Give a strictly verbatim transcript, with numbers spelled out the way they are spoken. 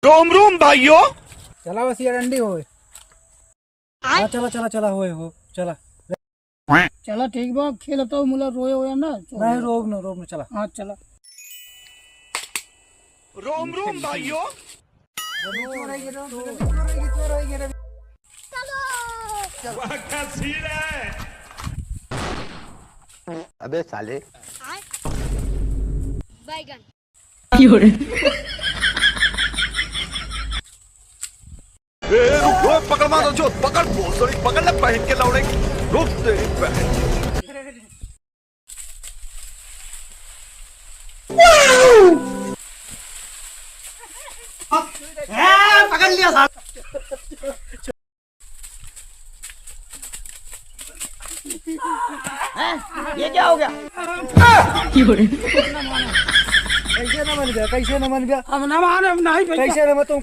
रोम रोम भाइयों। चला बस ये डंडी होए। हाँ, चला, चला, चला, होए, हो, चला। चला, ठीक बा, खेलत हो, मुला रोए होए ना, चल। नहीं, रोब न, रोब न, चला। हाँ, चला। रोम रोम भाइयों। वाह, क्या सीन है। अबे साले। बैगन। ए, रुक, रुक, पकड़ मारो जो, पकड़, भोसड़ी, पकड़ ले बहन के लौड़े की। रुक तेरी बहन। ए, पकड़ लिया साहब। हैं? ये क्या हो गया? कैसे न मन गया, कैसे न मन गया? हम ना माने, हम नहीं भैया। कैसे न मन तुम